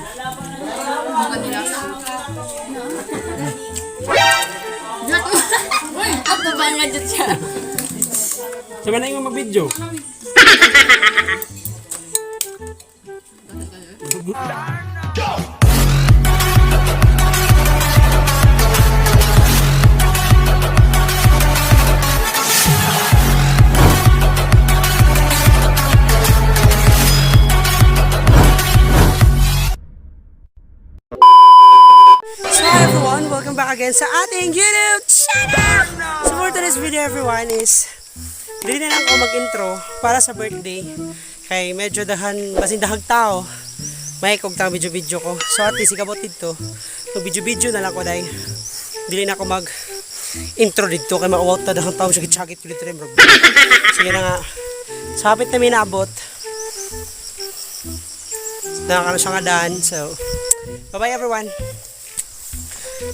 Ako ba nga dyan siya? Sabi na yung mag-video. So hi everyone, welcome back again sa ating YouTube channel! So for today's video, everyone, is dili na lang ako mag-intro para sa birthday kay medyo dahan, basin dahag tao may kog tang video-video ko. So at least ikabot dito, mag video-video na lang ko dahil dili na ako mag intro dito kay mauwat ta dahang tao sakit-sakit ko dito rin bro. Sige na nga. So hapit na minabot. Nakakano siya nga daan. So bye bye everyone.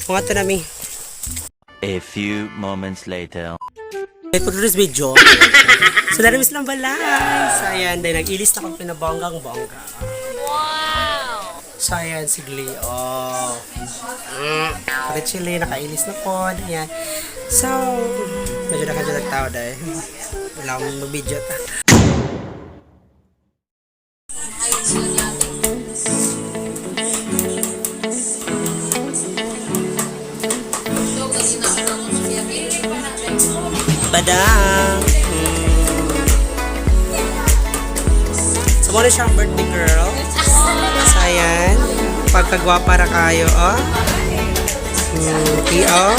Mga to nami. A few moments later. For today's video, so daramis lang balay. So ayan, dahil nag-ilis na kami pinabonggang bongga. Wow! So ayan, si Glee. Oh. Pati chili, nakailis na po. Ayan. So, medyo nakadyo nagtao dahil. Wala akong mag-video ta. Badang! So, muna siyang birthday girl. So, ayan. Pagkagwapa ra kayo, oh. Oh.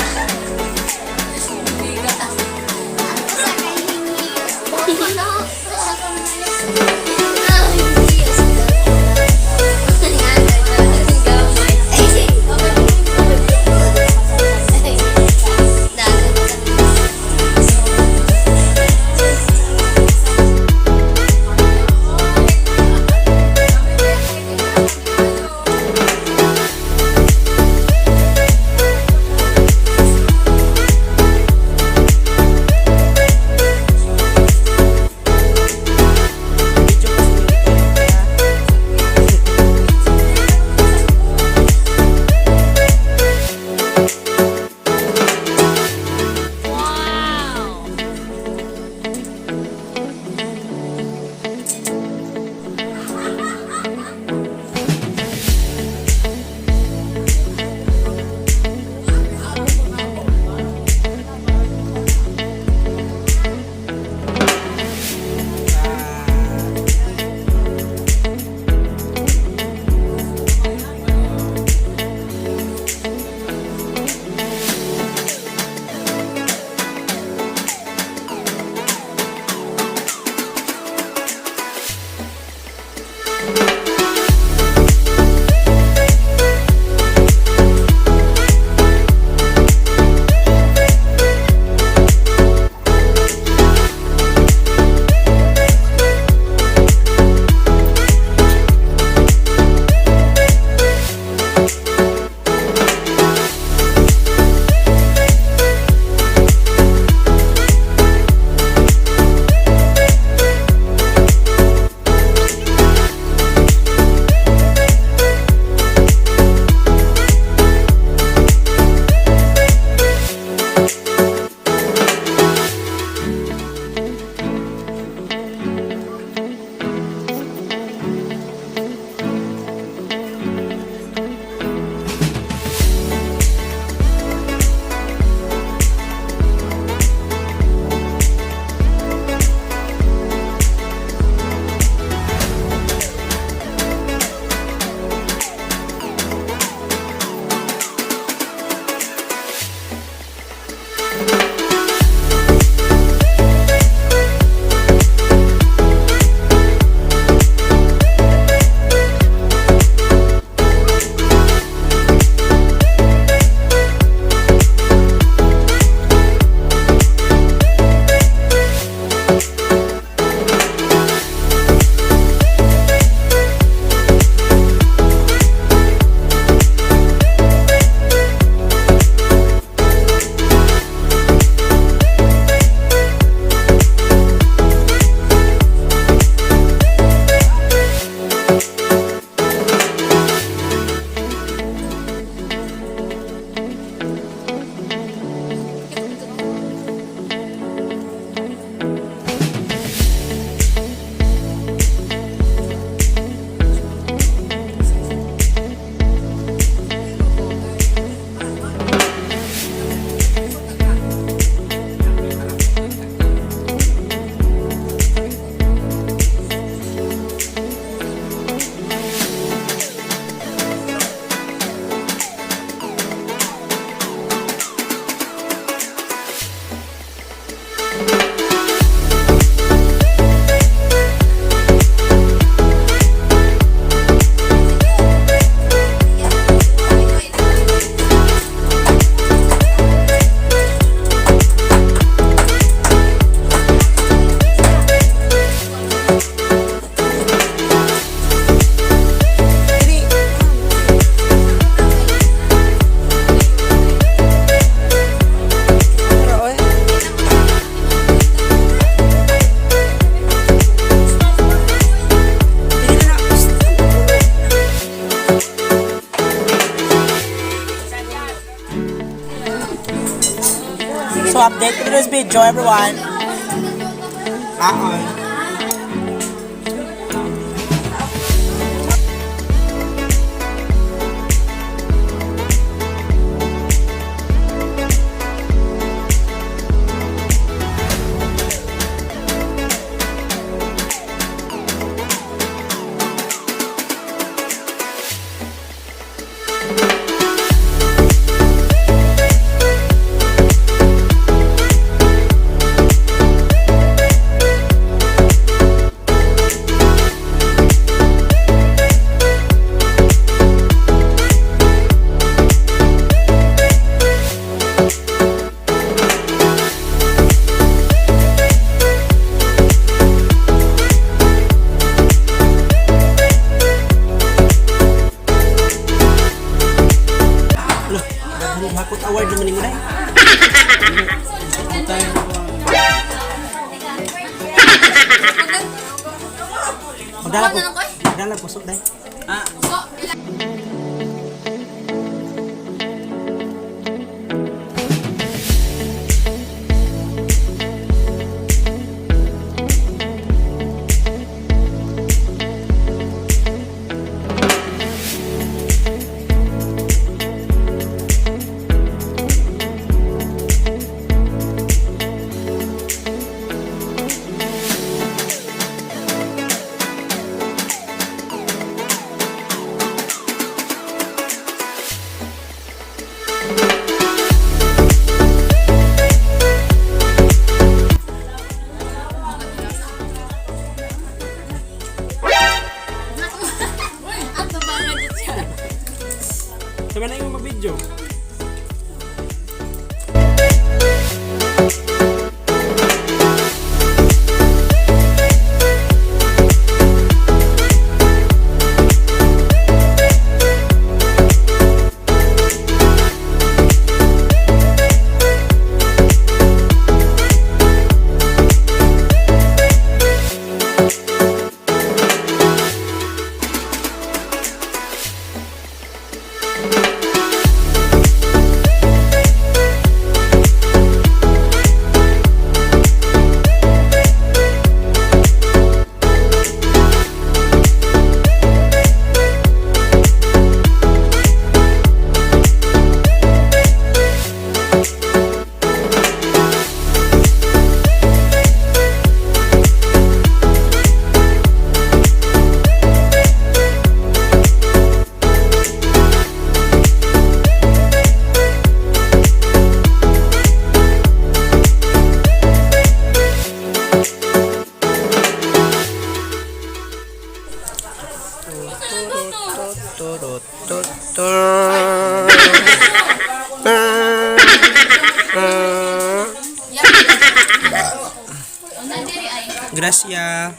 Update ko this video, everyone. Kaon. Hakot award naman ni mo dai. Magdala po. Magdala po sok dai. Ato ba nga dyan siya? Sabi na yung mag-video. Gracias.